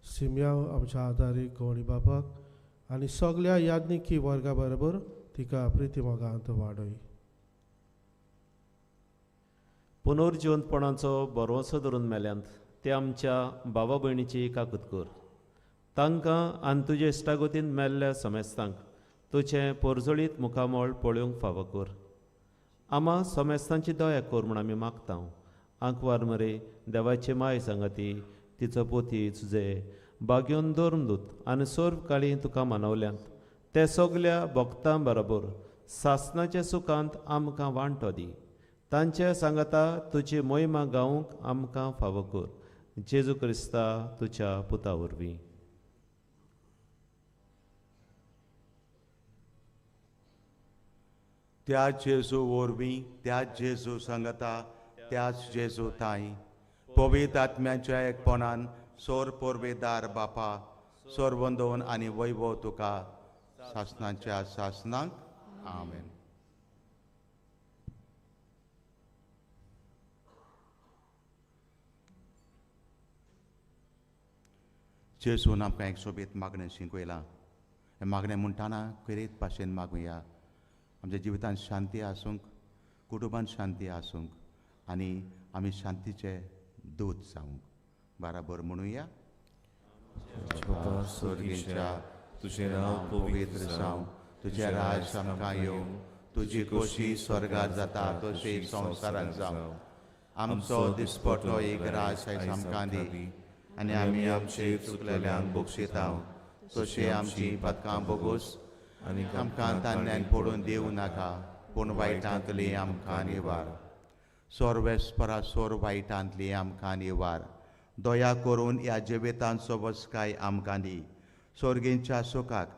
सिमयाव आमच्या आदारी गवणी बापाक आनी सगल्या याज्ञिकी वर्गा बरोबर तिका प्रिती मोगांत वाडय. पुनर्जिवंतपणाचो भरवंसो धरून मेल्यांत ते आमच्या भावा भयणीची काकूत कर. तांकां आनी तुजे इश्टागतीन मेल्ल्या समेस्तांक तुजें पोरजळीत मुखामळ पळोवंक फावो कर. आमा समेस्तांची दया कर म्हूण आमी मागता. आंकवार मरे देवाचे माय सांगाती तिचो पोती तुजे बागेवन धर्मदूत आनी सर्व काळी तुका मानवल्यांत ते सगल्या भक्तां बरोबर सासनाच्या सुखांत आमकां वांटो दी. तांचे सांगाता तुजी मोहिमा गावंक आमकां फावो कर. जेजू क्रिस्ता तुज्या पुता वरवीं. त्या जेजू वरवीं, त्या जेजू सांगता, त्याच जेजू ताई पवित्र आत्म्याच्या एकपणान सोर पोरवेदार बापा सोरवंदोवन आनी वैभव तुका सासनाच्या सासनाक. आमेन. जेजून आमकां एक सोबीत मागणें शिकयलां. हें मागणें म्हणटाना खेरीत भाशेन मागुया. आमच्या जिवितांत शांती आसूंक, कुटुंबांत शांती आसूंक आनी आमी शांतीचे दूत जावंक. बराबर म्हणुया. बापा स्वर्गीच्या, तुजें नांव पवित्र जावं, तुजें राज आमकां येवं, तुजी खोशी स्वर्गार जाता तशी संवसारांत जावं. आमचो दिसपटो एक राज आयज आमकां दी आनी आमी आमचे चुकलेल्यांक बक्षिता तशी आमची पदकां बोगोस आनी आमकां तान्यान पडून दिवं नाका, पूण वायटांतली आमकां निवार. सोरवेस्परा सोर वायटांतली आमकां निवार. दया करून ह्या जिवितांचो वसकाय आमकां दी. सोर्गींच्या सुखाक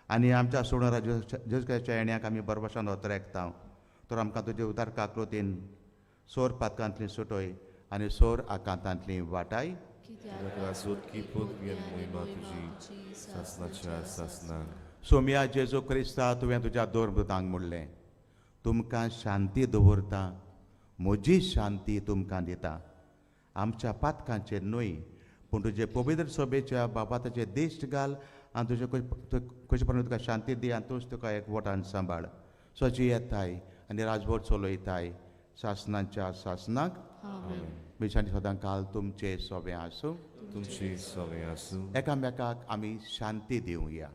आनी आमच्या सोडून जेजूच्या येण्याक आमी बरबशान ओतरेकता. तर आमकां तुजे उदार काकृतीन सोर पातकांतली सुटय आनी सोर आकांतांतली वाटाय. जोतकी पदवी आनी मोहिमा तुजी सासनाच्या सासनाक. सोम्या जेजू क्रिस्ता, तुवें तुज्या दोन म्हणलें, तुमकां शांती दवरता, म्हजी शांती तुमकां दिता. आमच्या पातकांचेर न्हय, पूण तुजे पवित्र सभेच्या बाबा ताचे दिश्ट घाल आनी तुजे कशे प्रमाणे तुका शांती दी आनी तूंच तुका एक वटान सांबाळ. सजी येताय आनी राजवट चलयताय सासनाच्या सासनाक. मिशांनी सदां काल तुमचे सोबें आसूं, तुमची सोबें आसूं. एकामेकाक आमी शांती दिवया.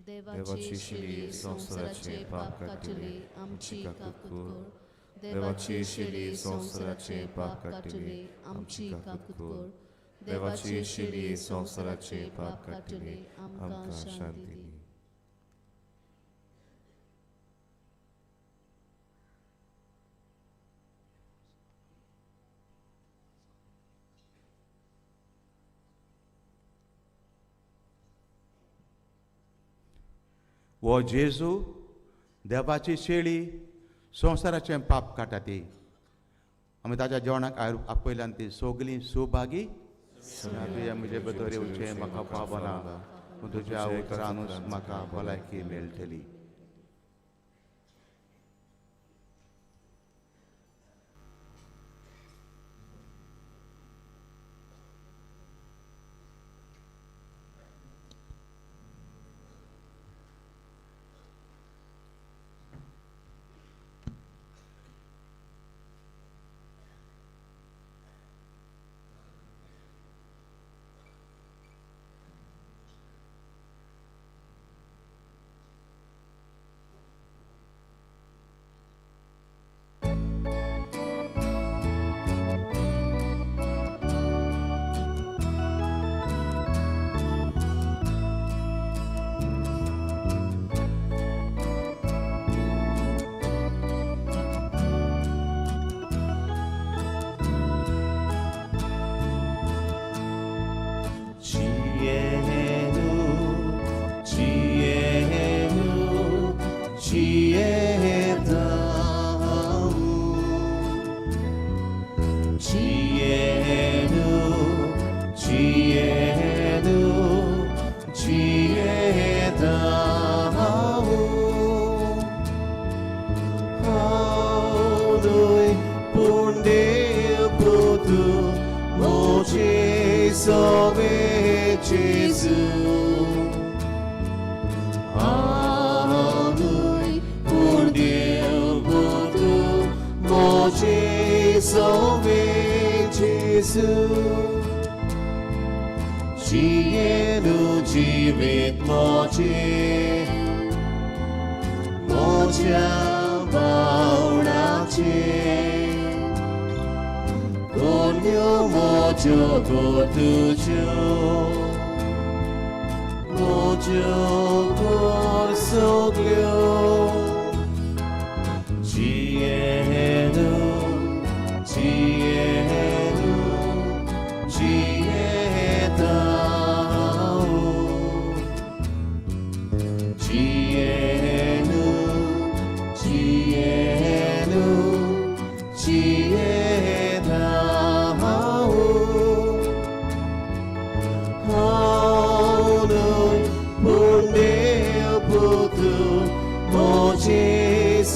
देवाची शिली संवसाराचे पाप काडटली आमची काकूत कर. देवाची शिली संवसाराचे पाप काडटली आमची काकूत कर. देवाची शिली संवसाराचे पाप काडटली आमकां शांती दी. वो जेजू देवाची शेळी संवसाराचें पाप काडटा ती. आमी ताच्या जेवणाक आपयल्यान ती सगळीं सुभागी. तुजें म्हजे भितर येवचें म्हाका पावना, पूण तुज्या उतरानूच म्हाका भलायकी मेळटली.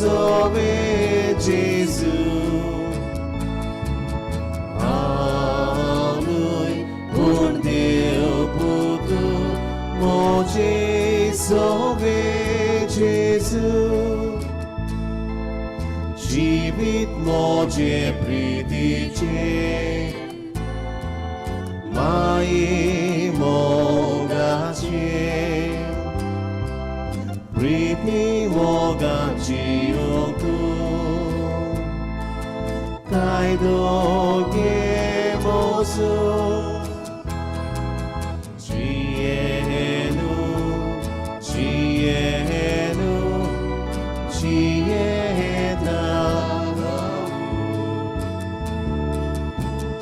Salve Gesù. जेजू जिवीत मोजे प्रितीचे माये मोगाचे प्रिती मोगाची ओकू कायदो घे मोसो जियेनु जियेनु जियेता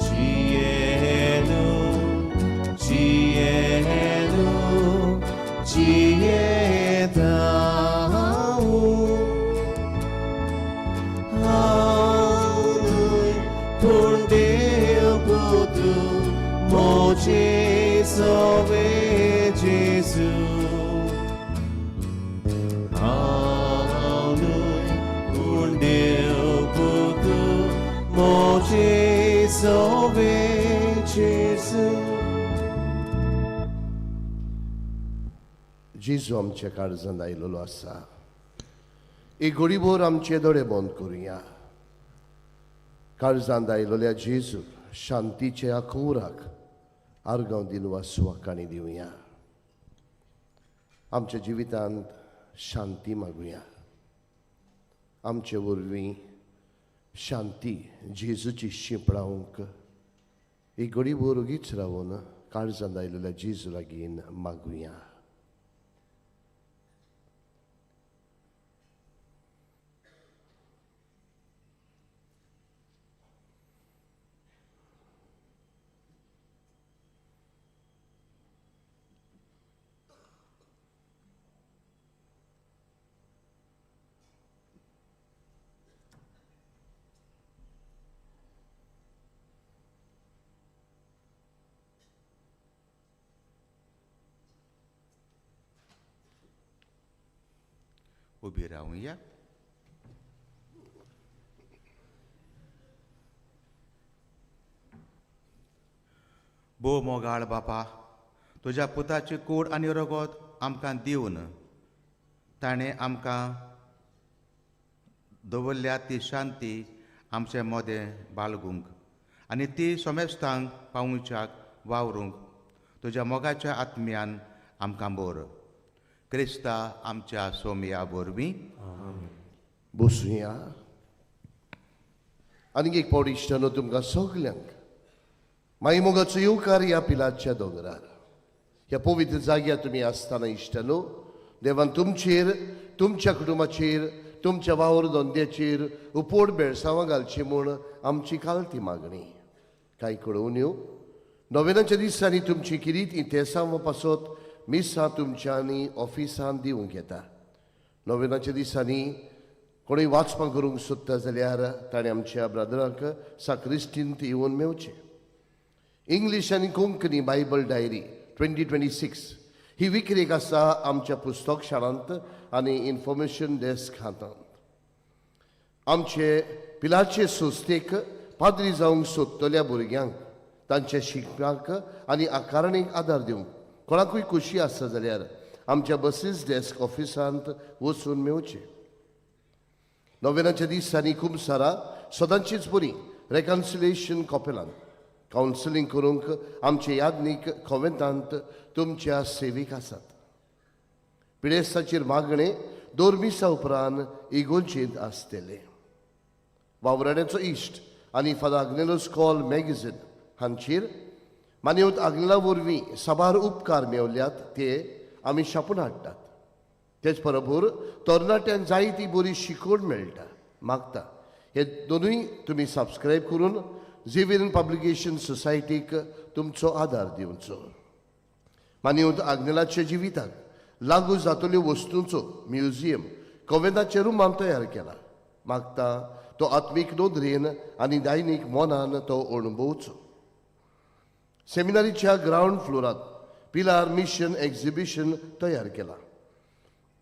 जियेनु जियेनु जियेता हांव पूण देव पुतू मोजे सोवे जेजू हांव पूण देव पुतू मोजे सोवे जेजू. जेजू आमच्या काळजांत आयलेलो आसा. एक घडीभर आमचे दोळे बंद करुया. काळजांत आयलेल्या जेजूक शांतीच्या कुंवराक आर्गांव दिनवास सुवाकाणी दिवया. आमच्या जिवितांत शांती मागुया. आमचे वरवीं शांती जेजूची शिंपडावंक एक घडीभर ओगीच रावन काळजांत आयलेल्या जेजू लागीं मागुया. उबी रावूया. भोव मोगाळ बापा, तुज्या पुताची कूड आनी रगत आमकां दिवन ताणें आमकां दवरल्या ती शांती आमचे मोदें बाळगूंक आनी ती सोमेस्तांक पावोवच्याक वावरूंक तुज्या मोगाच्या आत्म्यान आमकां बोर. क्रिस्ता आमच्या सोमया वरवीं. बसुया. आनीक एक फावट इश्टानो तुमकां सगल्यांक माई मोगाचो येवकार ह्या पिलाच्या दोंगरार ह्या पवित्र जाग्यार तुमी आसतना इश्टानो देवान तुमचेर, तुमच्या कुटुंबाचेर, तुमच्या वावर धंद्याचेर उपोड बेळसांवां घालची म्हूण आमची कालती मागणी. कांय कळोवन्यो नोवेनाच्या दिसांनी तुमची किरीत इतेसांव पासत मिसां तुमच्यांनी ऑफिसान दिवंक येता. नोवेनाच्या दिसांनी कोणूय वाचपां करूंक सोदता जाल्यार ताणें आमच्या ब्रदरांक साक्रिस्तींत येवन मेवचें. इंग्लीश आनी कोंकणी बायबल डायरी 2026 ही विक्रेक आसा आमच्या पुस्तक शाळांत आनी इन्फॉर्मेशन डेस्क हातांत. आमचे पिलाचे संस्थेक पाद्री जावंक सोदतल्या भुरग्यांक तांच्या शिकपाक आनी आकारणीक आदार दिवंक कोणाकूय खोशी आसा जाल्यार आमच्या बसीस डेस्क ऑफिसांत वचून मेवचें. नोवेनाच्या दिसांनी खुबसारा सदांचीच बरी रेकन्सिलेशन कॉपेलान कावन्सिलींग करूंक आमचे यादनीक कोवेंतांत तुमच्या सेवीक आसात. पिडेस्ताचेर मागणें दोर मिसा उपरांत इगोंचेंत आसतलें. वावराड्याचो इश्ट आनी फादर आग्नेलोस कॉल मॅगझीन हांचेर मान्यवत आग्नेला वरवीं साबार उपकार मेवल्यात ते आमी छापून हाडटात. तेच बरोबर तरणाट्यांक जायती बरी शिकवण मेळटा. मागता हे दोनूय तुमी सबस्क्रायब करून झेवियर पब्लिकेशन सोसायटीक तुमचो आदार दिवचो. मान्यवत आग्नेलाच्या जिविताक लागू जातल्यो वस्तूंचो म्युझियम कोवेंताच्या रुमान तयार केला. मागता तो आत्मीक नदरेन आनी दैनीक मनान तो अणभवचो. सेमिनारीच्या ग्रावंड फ्लोरांत पिलार मिशन एक्झिबिशन तयार केला.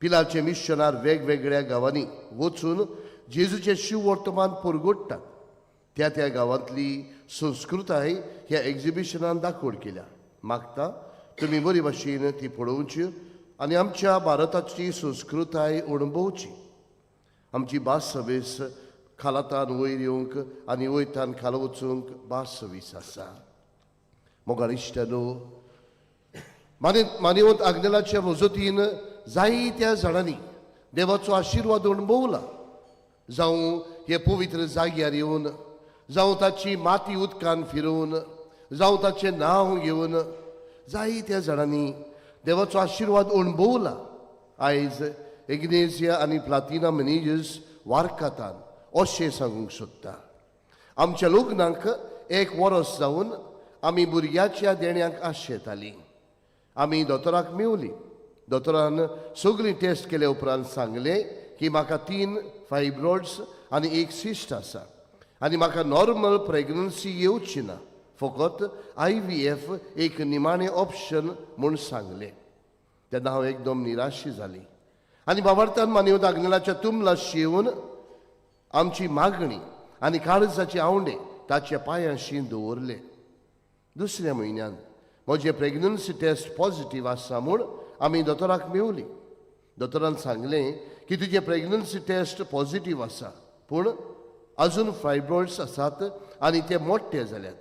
पिलारचे मिशनार वेगवेगळ्या गांवांनी वचून जेजूचें शिववर्तमान परगोडटात. त्या त्या गांवांतली संस्कृताय ह्या एक्झिबिशनान दाखोवण केल्या. मागता तुमी बरी भाशेन ती पळोवची आनी आमच्या भारताची संस्कृताय अणभवची. आमची भास सवीस खालातान वयर येवंक आनी वयतान खाला वचूंक भास सवीस आसा. मोगाळ इश्टानो, मानेवंत आग्नेलाच्या मजतीन जायत्या जाणांनी देवाचो आशिर्वाद अणभवला. जावं हे पवित्र जाग्यार येवन, जावं ताची माती उदकान फिरोवन, जावं ताचें नांव घेवन जायत्या जाणांनी देवाचो आशिर्वाद अणभवला. आयज इग्नेजिया आनी प्लातिना मॅनेजर्स वारकातान अशें सांगूंक सोदता. आमच्या लग्नाक एक वरस जावन आमी भुरग्याच्या देण्याक आशेतालीं. आमी दोतोराक मेवली. दोतोरान सगळीं टेस्ट केले उपरांत सांगलें की म्हाका 3 फायब्रॉइड्स आनी 1 सिस्ट आसा आनी म्हाका नॉर्मल प्रेग्नन्सी येवची ना, फकत IVF एक निमाणें ऑप्शन म्हूण सांगलें. तेन्ना हांव एकदम निराशी जाली आनी बाबार्थान मानवत आग्नेलाच्या तुमलाशी येवन आमची मागणी आनी काळजाचे आवंडे ताच्या पांयांशी दवरले. दुसऱ्या म्हयन्यान म्हजें प्रेग्नन्सी टेस्ट पॉझिटीव आसा म्हूण आमी दोतोराक मेवली. दोतोरान सांगलें की तुजें प्रेग्नन्सी टेस्ट पॉझिटीव आसा, पूण अजून फायब्रॉइड्स आसात आनी ते मोठे जाल्यात.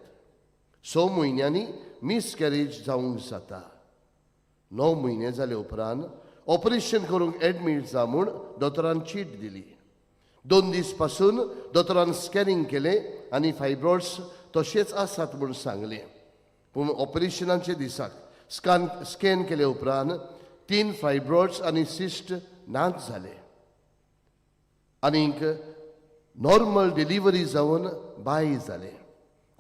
6 म्हयन्यांनी मिसकॅरेज जावंक जाता. 9 म्हयने जाले उपरांत ऑपरेशन करूंक एडमीट जा म्हूण दोतोरान चीट दिली. 2 दीस पासून दोतोरान स्कॅनिंग केलें आनी फायब्रॉइड्स तशेंच आसात म्हूण सांगलें. पूण ऑपरेशनाच्या दिसाक स्कॅन केले उपरांत 3 फायब्रॉइड्स आनी सिस्ट नाच जाले आनीक नॉर्मल डिलिव्हरी जावन बाय जालें.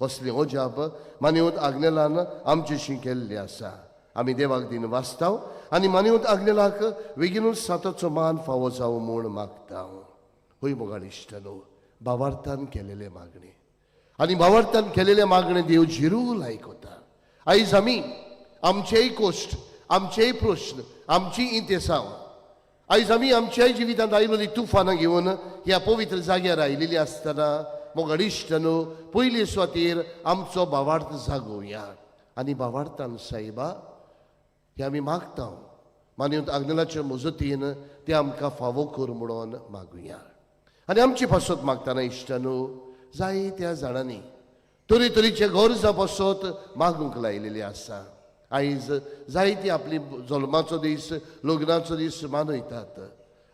कसलें अजाप मानेवत आग्नेलान आमचेशी केल्लें आसा. आमी देवाक दिन वाचता आनी मानेवत आग्नेलाक बेगीनूच साताचो मान फावो जावं म्हूण मागता. हय मोगाळ इश्टानो, भावार्थान केलेलें मागणें आनी भावार्थान केलेलें मागणें देव झिरू लायकता. आयज आमी आमचेय कोश्ट, आमचेय प्रश्न, आमची इंतेसांव, आयज आमी आमच्याय जिवितांत आयिल्ली तुफानां घेवन ह्या पवित्र जाग्यार आयिल्ली आसतना मोगाळ इश्टानो, पयले सुवातेर आमचो भावार्थ जागोवया आनी भावार्थान सायबा हे आमी मागता. मानवत आग्नेलाच्या मजतीन ते आमकां फावो कर म्हणून मागुया. आनी आमची पासत मागतना इश्टानो, जायत्या जाणांनी तरेतरेचे गरजां पासत मागूंक लायलेली आसा. आयज जायती आपली जल्माचो दीस, लग्नाचो दीस मनयतात.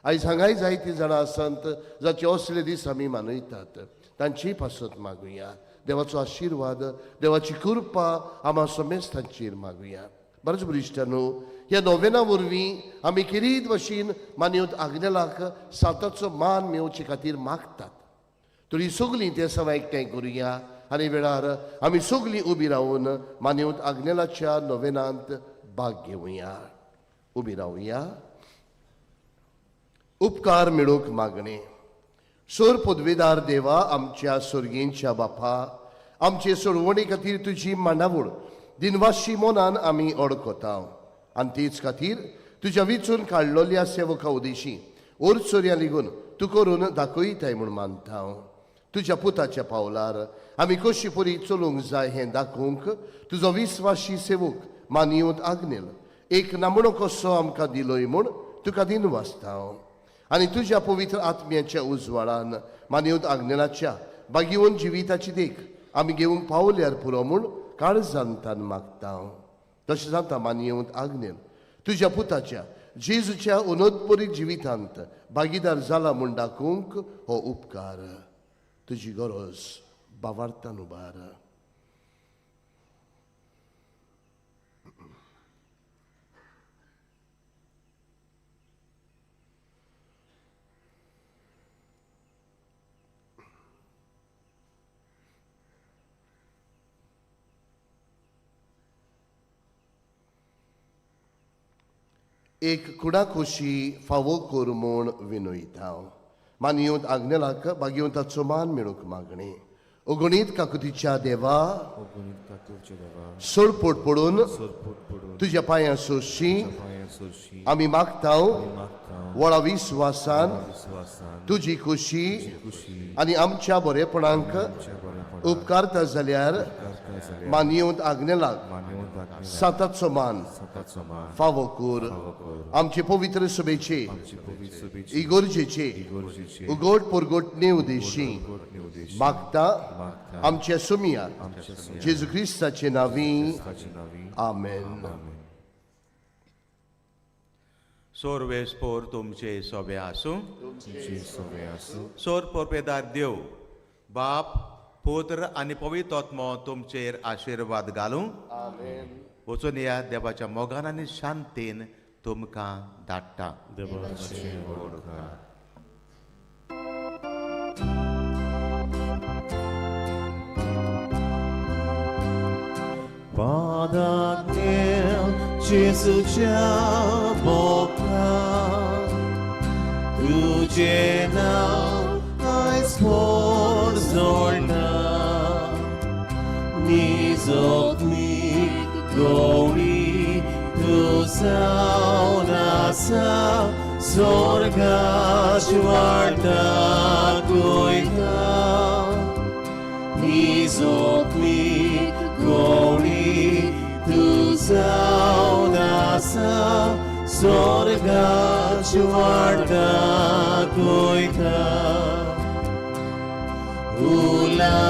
आयज हांगाय जायतीं जाणां आसात जाचे असले दीस आमी मनयतात. तांचीय पासत मागुया. देवाचो आशिर्वाद, देवाची कृपा आमा समेस्त तांचेर मागुया. बरेच इश्टानो, ह्या नोवेना वरवीं आमी खेरीत भशेन मानवत आग्नेलाक साताचो मान मेळोवचे खातीर मागतात. तरी सगळीं ते सवाय एकठांय करुया आनी वेळार आमी सगळीं उबी रावन मानवत आग्नेलाच्या नोवेनांत भाग घेवया. उबी रावया. उपकार मेळोवंक मागणें. सोर पदवेदार देवा, आमच्या सोर्गेंच्या बापा, आमचे सोडवणे खातीर तुजी मांडावळ दिनवाशी मनान आमी अडकता आनी तेच खातीर तुज्या विचून काडलोल्या सेवका उदेशी ओरचोरया लिगून तूं करून दाखयताय म्हूण मानता. तुज्या पुताच्या पावलार आमी कशी परी चलूंक जाय हें दाखोवंक तुजो विस्वाशी सेवक मानयत आग्नेल एक नामणो कसो आमकां दिलोय म्हूण तुका दिनवासता. आनी तुज्या पवित्र आत्म्याच्या उजवाडान मानयत आग्नेलाच्या बागेवन जिविताची देख आमी घेवंक पावल्यार पुरो म्हूण काळजान तान मागता. तशें जाता मानयत आग्नेल तुज्या पुताच्या जेजूच्या उनोदपरी जिवितांत भागीदार जाला म्हूण दाखोवंक हो उपकार तुजी गरज बावार्थान उबार. एक कुडाखोशी फावो कर म्हूण विनयता. मानयत आग्नेलाक बागेवंताचो मान मेळूंक मागणें. अगणीत काकुतीच्या देवा, सोडपोट पडून तुज्या पांयां सोशी आमी मागता, व्हडा विस्वासान तुजी खुशी आनी आमच्या बरेपणांक उपकारता जाल्यार मानयेवंत आग्नेलाक साताचो मान फावो कूर। आमचे पवित्र सभेचे इगोर्जेचे उगोट परगोट नेवदेशी मागता आमच्या सुमिया जेजू क्रिस्ताचे नावी, आमेन। सोरवेस्पोर तुमचे सोबे आसूं। सोर पोरपेदार देव बाप पुत्र आनी पवित्र आत्मो तुमचेर आशिर्वाद घालूं। वचून या देवाच्या मोगान आनी शांतीन तुमकां धाडटा। जेजूच्या बोका तुझे नांव आयज पोर जोडटा, निजोतमी गोडी तूं जावन आसा, स्वर्गाची वाट दाखयता। निजोतमी गोडी तूं जावन आसा, स्वर्गाची वाट दाखयता। उला